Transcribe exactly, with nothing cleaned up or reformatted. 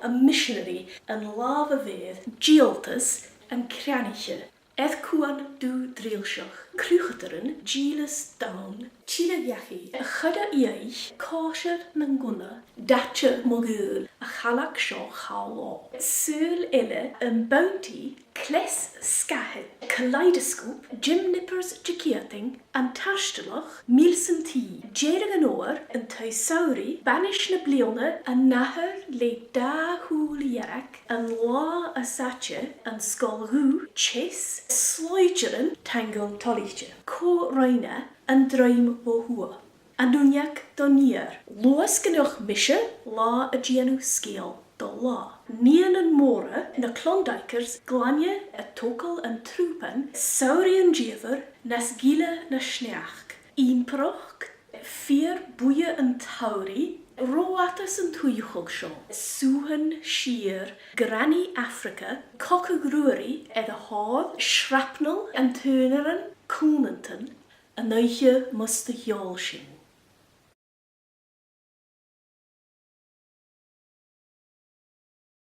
a' mhiseanaraidh, an làmh-a-bheir, dìoltas an crannaiche, air cuan dubh drilseach, cruthadairean, dìleas donn, tilleadh dhachaigh, a' chuid a dh'fheuch, còisir nan gunna, daite mo ghaoil, a' chaileag seo cho làn. Saoghal eile, am bounty, cleas sgàthain, kaleidoscope, Jim Nippers de Ciataing, an t-Astralach, mìlsan tì, deireadh an fhoghair, an taigh samhraidh, banais na bliadhna, an nathair le dà shùil dhearg, an là as fhaide, an sgoil dhubh, chess, slaoidearan, taingeil toilichte. Cò rinn e, an druim bho thuath. An uinneag don fheur. Luath 's gun deach mise, là a' dèanamh sgeul do là. Nigheanan mòra, na Klondikers, glainne a' togail an trùbain, samhraidh an diamhair, nas gile na sneachd. Ìmpireachd, fìor bhuidhe an t-samhraidh, ro fhada san t-suidheachadh seo, sùthan sìor, granny Africa, cogadh Ruairidh air a thòir, shrapnel, an t-aonaran, cùmhnantan, an oidhche mus do sheòl sinn.